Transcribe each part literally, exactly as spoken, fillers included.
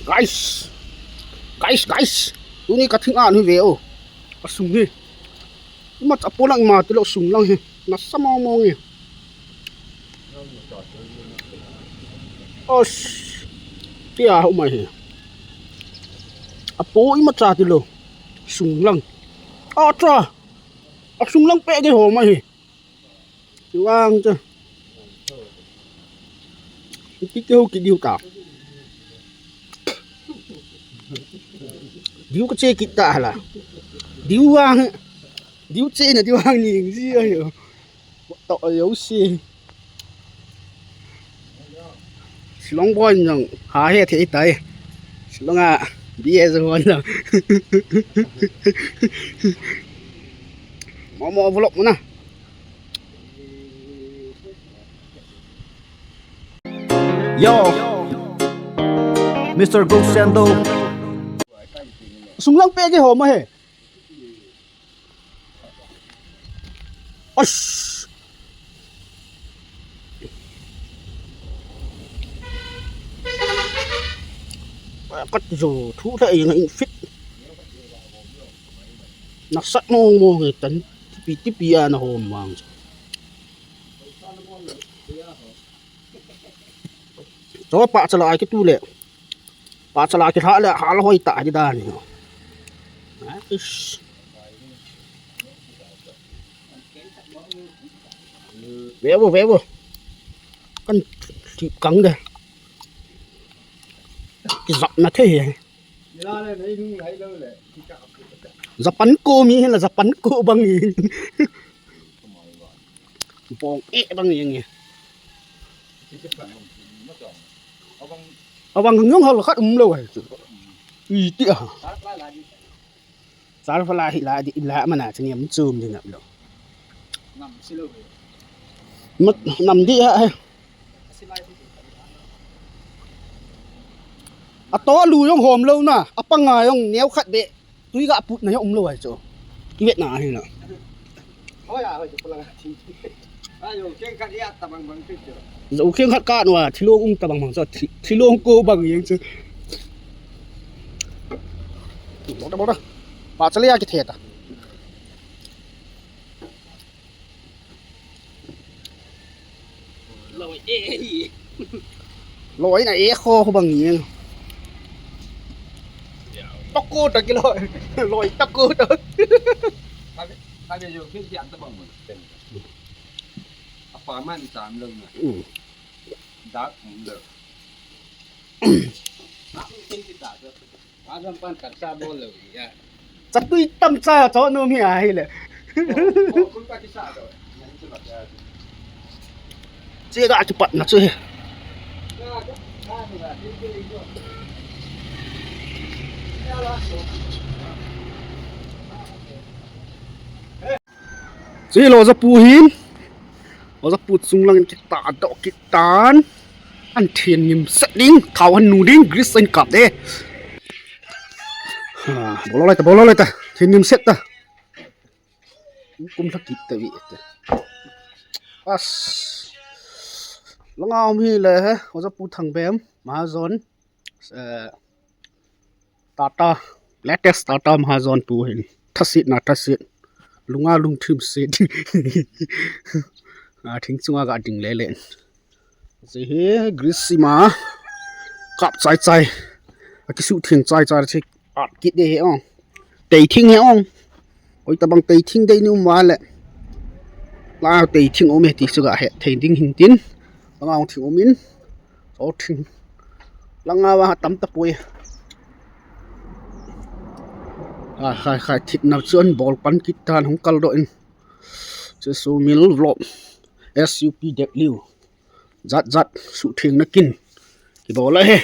Guys. Guys, guys. Tuni ka thing an hi ve o. Asung hi. Ima cha polang ima tilou sung lang hi. Nasa mong mong hi. Os. Tia ho mai hi. Apo ima cha tilou. Sung lang. Acha. Asung lang pe ke ho mai hi. Vang cha. Ki ke ho ki diu ta. Diu ka che ki ta la. Diu vang. Diu che na diu vang ni ji ayo. To ayo si. Shillong boy nang ha he the tai. Shillong a bi e zo hon la. Mo mo vlog mo na. Yo, Mister Go Sendo. Sung lang pe ke ho ma he. Ash. Kat jo thu la e nga in fit. Nasat mong mong e tan. Tipi tipi a na hom mang. Cho pa chala ai ke tu le. Pa chala ke ha le ha la hoi ta di dan. Ish. Ve vo, ve vo. Kan thip kang de. Ki zap na the he. Japan ko mi he la Japan ko bang hi. Bong e bang hi nge. Abang hang yong hal khat um lou hai chu. Iti a. Sar pha la hi la di la mana chang yam chum di ngap lou. Nam si lou. Mat nam di ha. Ato lu yong hom lou na, apanga yong neo khat be. Tui ga put na yong um lou hai chu. Ki vet na hi na. Hoi a, hoi chu pula ga thi. Ayo, keng khat ya ta bang bang ti chu. Zo keng khat ka no a, thilong um ta bang bang chu. Thi-, thilong ko bang yeng chu. Bol ta, bol ta. Pa chale ya ki the ta. Loi e. Loi na e kho kho bang yeng. Toko ta ki loi. Loi toko ta. Kha be, kha be jo, keng ti an ta bang bang. Apa man tam lou na. Mm. Dak um lou. Dak um keng ti ta. Chatui tamcha cho nom hi ahi le. Che ga chu pat na chu he. Che lo ja pu hin. Lo ja pu chung lang kita do kitan. An thin nim set ding, thao han nu ding, grease an kap de. Ha, bol loi ta, bol loi ta. Thin nim set ta. Kum thak kit ta vi ta. As. Langa um hi le he, oja pu Thangbem, Mahajon. Eh, Tata, latest Tata Mahajon pu hin. Thasit na thasit. Lunga lungthim sit. A, thing chunga ga ding le le. Che hi grease ima. Kap chai chai. A kisu thing chai chai che. At kit de he ong. Tei thing he ong. Oi tabang tei thing dei ni um va le. La tei thing um e ti chu ga he. Thei ding hin tin. Langa ong thing um in. Cho thing. Langa va tam ta pui. Khai, khai, khai, thit na chuan bol pan kit tan hung kal do in. Chu su mil vlog. S U P W. Zat, zat, su thing na kin. Ki bol a he.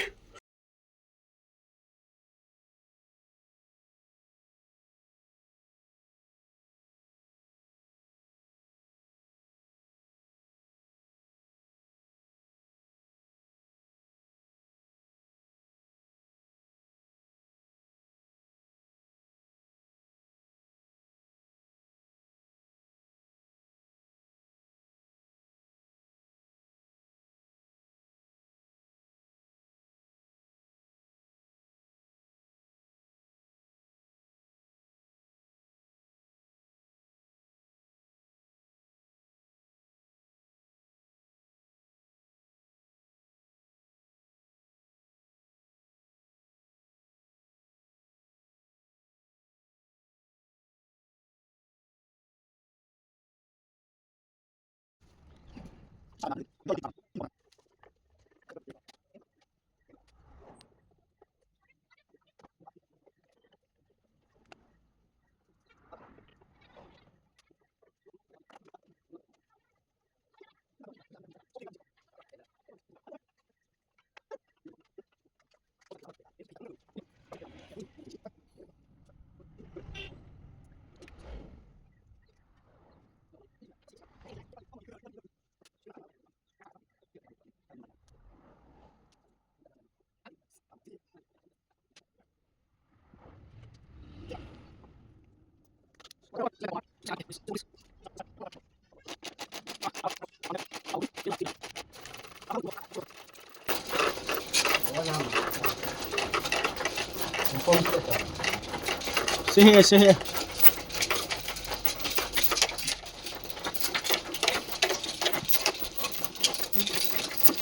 Sehe, sehe.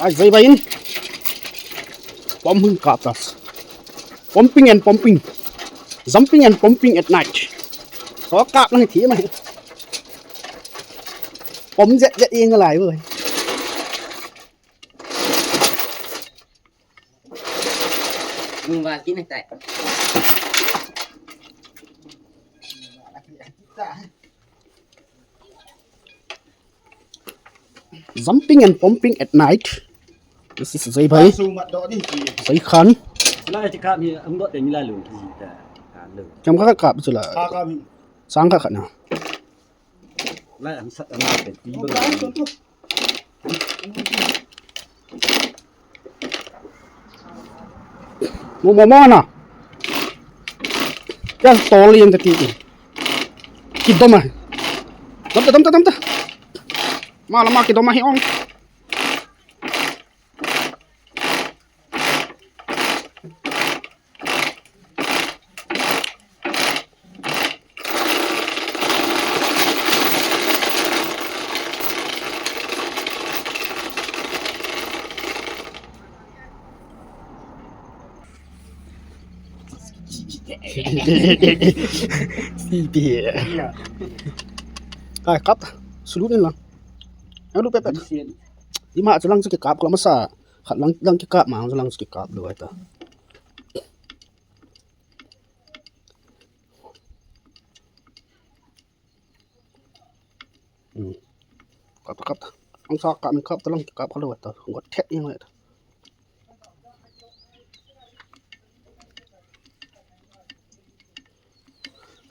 Ai, zai bai in. Pom hung kap tas. Pumping and pumping. Jumping and pumping at night. So kap lang thi mai. Pom jet jet ing lai bai. Mung val kin tai. Jumping and pumping at night. This is Zai Bhai. Zai Khan. Lai ti kap ni am dot te mi la lu. Kam ka kap chu la. Ka kap. Sang ka khat na. Lai am sat am te ti ba. Mo mo mo na. Kya tol yen te ti. Kidoma. Dam ta dam ta dam ta. Ma la ma kidoma hi ong. Siti. Kai kap. Sulut in lang. Alu pepet. Ima chu lang chu kikap ko masa. Khat lang lang kikap ma chu lang chu kikap lo ai ta. Hmm. Kap kap. Ang sa kap kap ta lang kap ko lo ai ta. Ngot thet yang ai ta.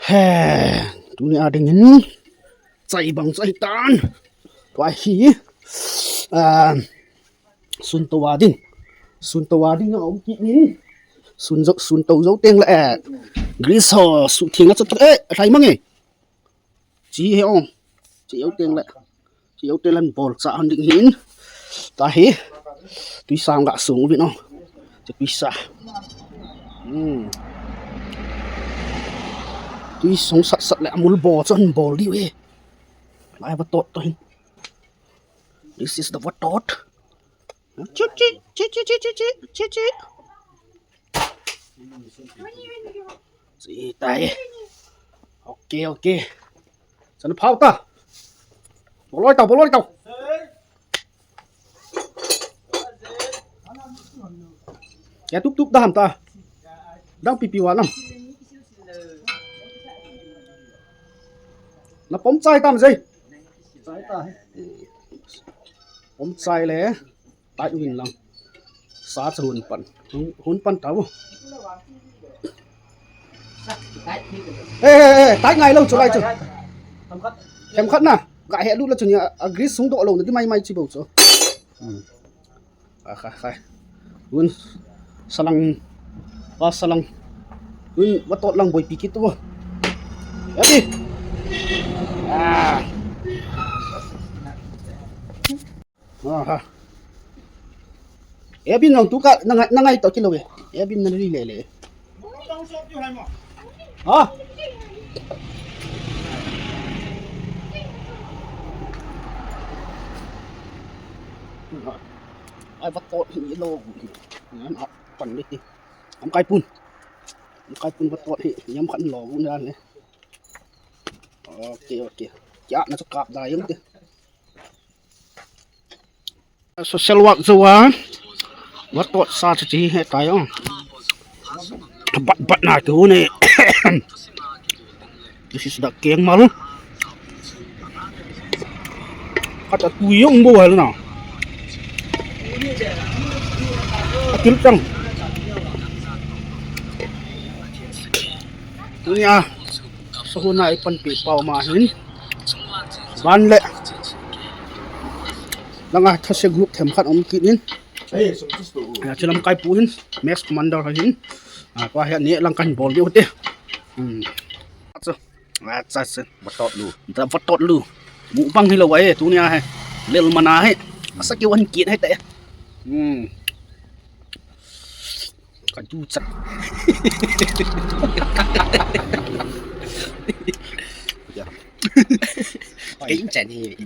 He, tuni a dingin chai bang chai tan. Tua hi, ah, sun to a ding. Sun to a ding a um kit in. Sun zo, sun to zo teng le, eh, grease ho, su theng a chat, eh, rai mang e. Chi he ong. Chi yo teng le. Chi yo teng le bol cha han ding hin. Ta hi. Tui sang ga sung uvin ong. Chi tui sa. Hmm. Tui sung sat sat le amul bo chon bol diu he. Lai va tot to hin. This is the va tot. Chi chi chi chi chi chi chi chi. Chi tai. Ok, ok. San phao ta. Boloi tau, boloi tau. Ya tup tup dam ta. Dang pipi wa nam. Na pom chai tam jai. Pom chai le. Tait uvin lang. Sa cha hun pan. Hun, hun pan tau. He, he, he, tait ngai lou chu lai chu. Khem khat na. Ga he lut la chu nia, a grease sung doh lou na di mai mai chi bou chu. Hmm. A khai, khai. Hun salang. Pa salang. Hun va tot lang boi pi kit tu. Ya di. Ah. Aha. Abin nang tu ka, nang, nang ai to kilo e. Abin nang ri le le. Ha? Ai va to hi lo. Ngan a pan le ti. Am kai pun. Am kai pun va to hi. Yam khan lo bu na le. Ok, ok. Kya na chu kap da yam te. Social work jou a. Vatot sa chu chi he tai o. Bat bat na tu ne. This is the keng malu. Kata tu yong bo hal na. Atil tang. Tunia. Sahuna ipan pi pau ma hin. Ban le. Langa thase group them khat om kit in. Chilam kai pu hin. Mess commander hin. Kwa he ne lang kan bol diu te. Hmm. Acha. Acha se. Vatot lu. Da vatot lu. Mukbang hi lo wa he tunia he. Lel mana he. Asa ki wan kit he te. Hmm. Ka du chat. Ka in chan hi.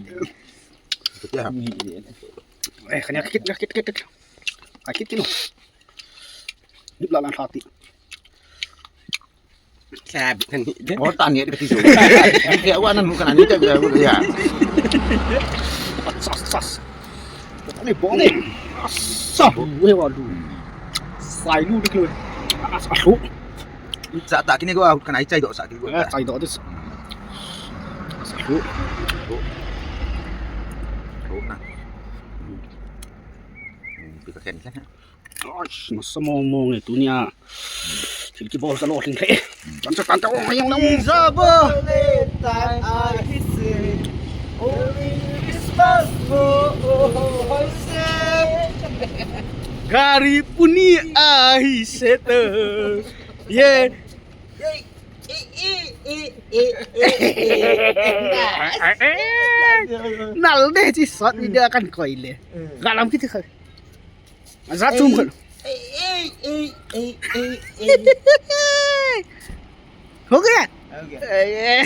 Eh, kanya kit, kit, kit, kit. Ka kit kino. Nip la lan hati. Sabi kan ni. Oh, tanya ka tisu. Kaya wa nan bukan ani ta ya. Sas, sas. Ani bong ni. Asa, we wa lu. Sai lu dik lu. Asa lu. Sa ta kini ko kan ai chai do sa ki ko. Eh, chai do dis. Asa lu. Lu. Lu na. Pika ken kan. Gosh, nasa mo mo nge tunia. Thil kibol sa lo thing khe. Tan sa tan ta o yang na mo. Zabo le tan a hi se. Only Christmas mo o ho se. Gari puni a hi se to. Ye. Nal de chi sot video kan koi le. Galam kiti kha. Aza chum khan. Ei, ei, ei, ei, ei, ei. Ho gaya? Ho gaya. Ei, ei.